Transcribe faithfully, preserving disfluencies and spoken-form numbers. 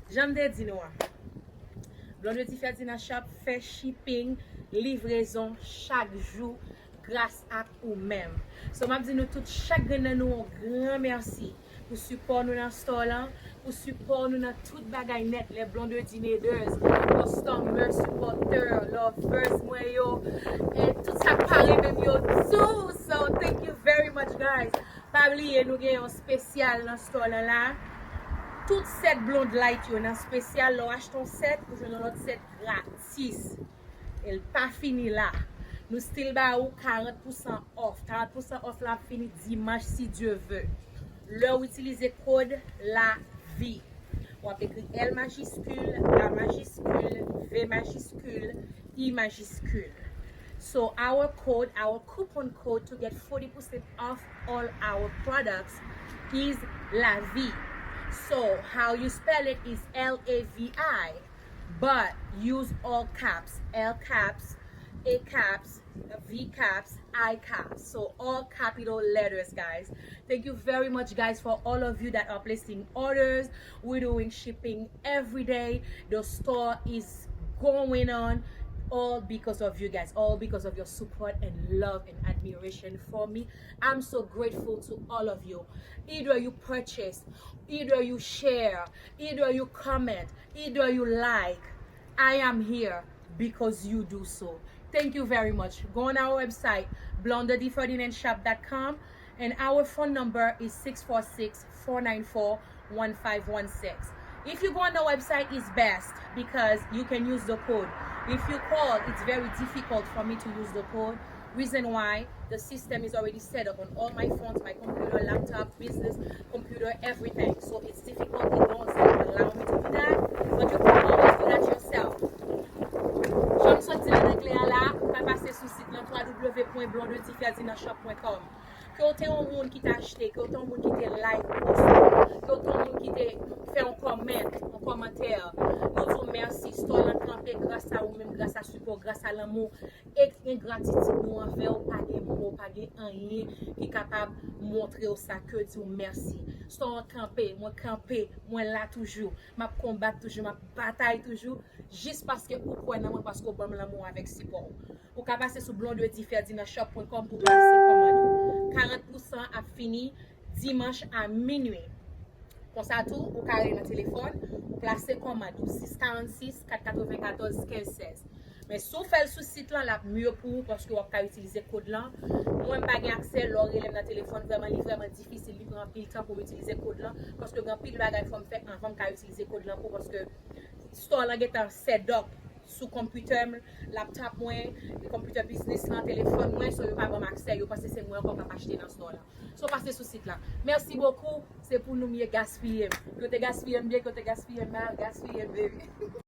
Jan m te di nou an, Blondedy Ferdinand Shop fè shipping, livrezon chak jou gras ak ou menm. So, m ap di nou tout, chak grenn nan nou, yon gran mèsi pou sipò nou nan store lan, pou sipò nou nan tout bagay nèt, les Blondedinators, customer, supporter, lovers mwen yo, e tout sa k pa renmen m yo tou. So, thank you very much, guys. Pa bliye, nou gen yon espesyal nan store lan la. Tout sèt Blonde Light yo nan espesyal. Lè w achte yon sèt, ou jwenn yon lòt sèt gratis. E l pa fini la. Nou still ba ou karant pousan off. Karant pousan off la ap fini dimanch, si Dye ve. Lè w itilize kòd lavi, w ap ekri L majiskil, A majiskil, V majiskil, E majiskil. So our code, our coupon code to get forty percent off all our products is lavi. So how you spell it is L A V I, but use all caps, L caps, A caps, V caps, I caps. So all capital letters, guys. Thank you very much, guys, for all of you that are placing orders. We're doing shipping every day. The store is going on all because of you guys, all because of your support and love and admiration for me. I'm so grateful to all of you. Either you purchase, either you share, either you comment, either you like. I am here because you do so. Thank you very much. Go on our website, blondediferdinandshop dot com, and our phone number is six four six, four nine four, one five one six. If you go on the website, it's best because you can use the code. If you call, it's very difficult for me to use the code. Reason why, the system is already set up on all my phones, my computer, laptop, business, computer, everything. So it's difficult. It doesn't allow me to do that. But you can always do that yourself. Jan m sot di l an anglè a la, ou ka pase sou sit lan, w w w pwen blondediferdinandshop pwen com. Ke w te yon moun ki te achte, ke w te yon moun ki te like post, ke w te yon moun ki te fè yon comment, yon kòmantè, nou di w mèsi. Store lan kanpe gras a ou menm, gras a sipò, gras a lanmou. Ek engratitid nou anvè w, pa gen mo, pa gen anyen ki kapab montre w sa ke di w mèsi. Store an kanpe, mwen kanpe, mwen la toujou. M ap konbat toujou, m ap batay toujou, jis paske ou kwè nan mwen, paske w ban m lanmou avèk sipò w. Ou ka pase sou blondediferdinandshop pwen com pou w plase kòmand ou. Karant pousan ap fini dimanch a minui. Konsa tou, ou ka rele nan telefòn, ou plase kòmand ou, sis karannsis, kat katrevenkatòz, kenz sèz. Men si w fè l sou sit lan, l ap mye pou ou, paske w ap ka itilize kòd lan. Mwen, m pa gen aksè, lè w rele m nan telefòn, vrèman, li vrèman difisil, li pran anpil tan pou m itilize kòd lan, paske gen anpil bagay fò m fè anvan m ka itilize kòd lan pou, paske store lan gentan set up sou computer m, laptop mwen, computer business lan, telefòn mwen, so yo pa ban m aksè, yo panse se mwen ankò k ap achte nan store lan. So pase sou sit lan. Merci beaucoup, se pou nou m ye, gaspiye m. Ke w te gaspiye m byen, ke w te gaspiye m mal, gaspiye m, baby.